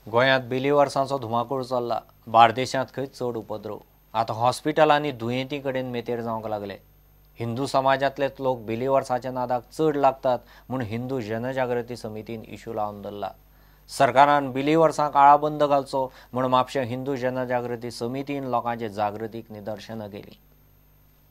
गोंयांत बिलिवर्सांचो धुमाकूळ चल्ला. बार्देशांत खंय चड उपद्रव. आतां हॉस्पिटलांनी दुयेंती कडेन मेतेर जावंक लागले. हिंदू समाजांतलेच लोक बिलिवर्साच्या नादाक चड लागतात म्हूण हिंदू जनजागृती समितीन इशू लावन धरला. सरकारान बिलिवर्सांक आळाबंद घालचो म्हूण म्हापशें हिंदू जनजागृती समितीन लोकांचे जागृतीक निदर्शनां केली.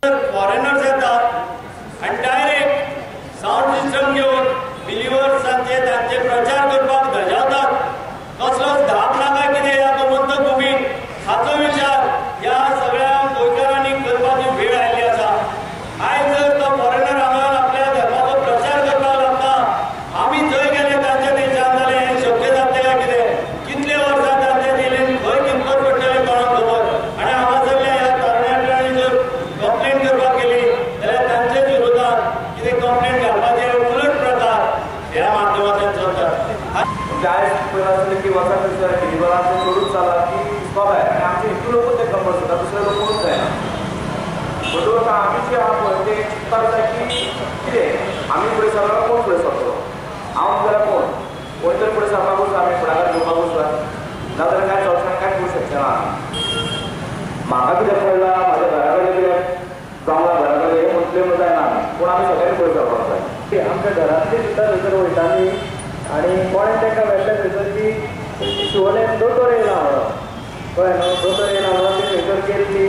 फॉरेनर्स येतात आनी डायरेक्ट सावंड सिस्टम घेवन बिलिवर्सांचे तांचे प्रचार करपाक धजावतात. कसलोच धाप नाका कितें ह्या गोमंतक भुमीन हाचो विचार ह्या सगळ्या गोंयकारांनी करपाची वेळ आयिल्ली आसा. आयज जर तो फॉरेनर हांगा आपल्या धर्माचो प्रचार करपाक लागता, आमी जंय गेले तांच्या देशांत जालें हें शक्य जातलें काय कितें? कितले वर्सां तांचे दिलें खंय कितपत पडटलें कोणाक खबर. आनी हांगासरल्या ह्या तरणाट्यांनी जर कंप्लेन करपाक गेली जाल्यार तांच्याच विरोधात कितें कंप्लेन घालपाचे उलट प्रकार ह्या माध्यमांतल्यान चलतात. आयज पयलीं आसलें की वचा थंयसर बिलिवरांचें चडूच जाला की दिसपा भायर आनी आमचे हिंदू लोकूच ते कंपल्स जाता, दुसरे लोक कोणूच जायना. म्हणटकूच आतां आमी जे आहा पळय ते चिंतपाक जाय की कितें आमी फुडें सरला, कोण फुडें सरतलो? हांव जाल्यार कोण कोण तरी फुडें सरपाकूच जाय, आमी फुडाकार घेवपाकूच जाय, नाजाल्यार कांय चलचें कांय करूं शकचें ना आमी. म्हाका कितें पडलां, म्हाज्या घरा कडेन कितें जावं घरा कडेन हें म्हटलें म्हूण जायना आमी, पूण आमी सगळ्यांनी फुडें सरपाक जाय. आमच्या घरांतली सुद्दां थंयसर वयताली आनी कोणें तांकां व्हेल्लें थंयसर की शिवोले दोतोर येयला म्हणून, कळ्ळें न्हू, दोतोर येयला म्हणून ती थंयसर गेली.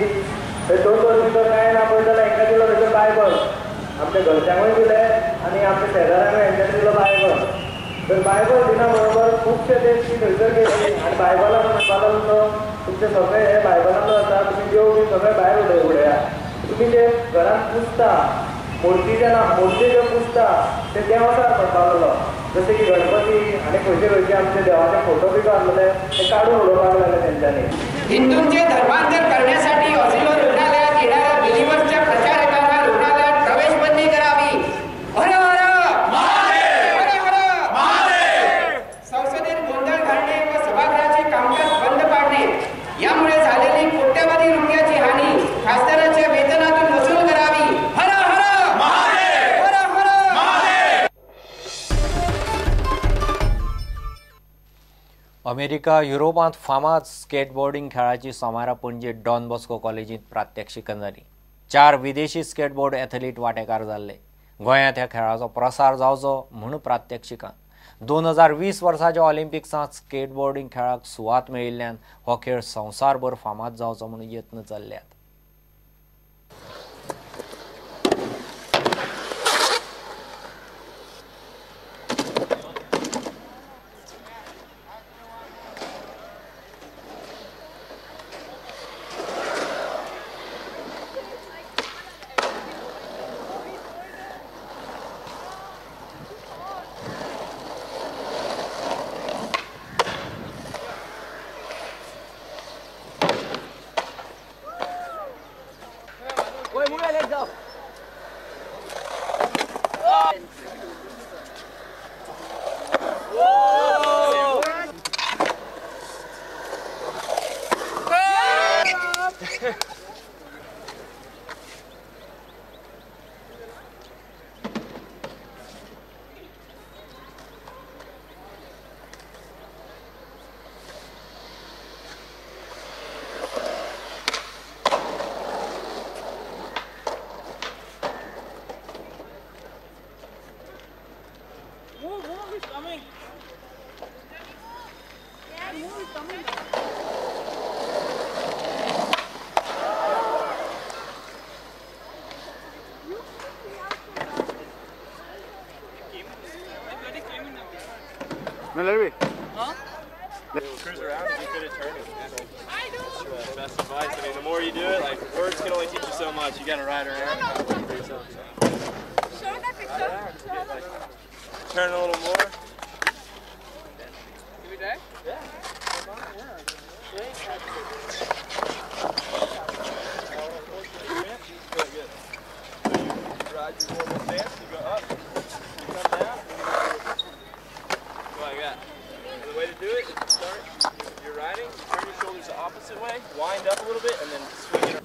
थंय दोतोर बितोर कांय ना पळय जाल्यार हेंकां दिलो थंयसर बायबल, आमच्या घरच्यांकूय दिलें आनी आमच्या शेजाऱ्यांकूय हेंच्यांनी दिलो बायबल. तर बायबल दिना बरोबर खुबशे ते ती थंयसर गेली आनी बायबलान म्हणपाक लागलो तुमचें सगळें हें बायबलांतलो आसा, तुमी देव बी सगळें भायर उडया, तुमी जे घरांत पुजता मूर्ती जे ना मूर्ती ज्यो पुजता ते देवचार म्हणपाक लागलो, जशें की गणपती आनी खंयचे खंयचे आमचे देवाचे फोटो बिटो आसलेले ते काडून उडोवपाक लागले तेंच्यांनी. हिंदूंचे धर्मांतर करण्यासाठी ऑसिलो रुग्णालयात येणाऱ्या बिलिवर्सच्या प्रचारकांना रुग्णालयात प्रवेशबंदी करावी. हर हर महादेव, हर हर महादेव. संसदेत गोंधळ घालणे व सभागृहाचे कामकाज बंद पाडणे यामुळे झालेली कोट्यवधी रुपयाची हानी खासदाराच्या वेतनातून वसूल करावी. हर हर महादेव, हर हर महादेव. अमेरिका युरोपांत फामाद स्केटबोर्डिंग खेळाची सोमारा पणजे डॉन बॉस्को कॉलेजींत प्रात्यक्षिकां जाली. 4 विदेशी स्केटबोर्ड एथलीट वांटेकार जाल्ले. गोंयांत ह्या खेळाचो प्रसार जावचो म्हूण प्रात्यक्षिकां. 2020 वर्साच्या ऑलिम्पिक्सांत स्केटबोर्डिंग खेळाक सुवात मेळिल्ल्यान हो खेळ संवसारभर फामाद जावचो म्हूण यत्न चल्ल्यात. Cruise around and get good at turning. That's the best advice. I mean, the more you do it, like, words can only teach you so much. You gotta ride around and kind of look for yourself. Show that picture. Show that. Turn a little more. Every day? Yeah. Good. So you ride your normal stance, you go up, you come down, and you go like that. And the way to do it is you start, you're riding, you turn your shoulders the opposite way, wind up a little bit, and then swing it.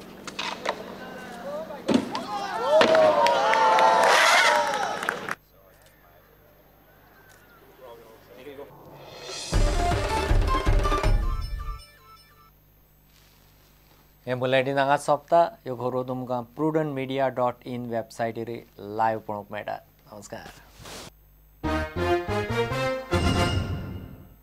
हें bulletin हांगाच सोंपता. ह्यो खबरो तुमकां prudentmedia.in वेबसायटीर live पळोवंक मेळटा. नमस्कार.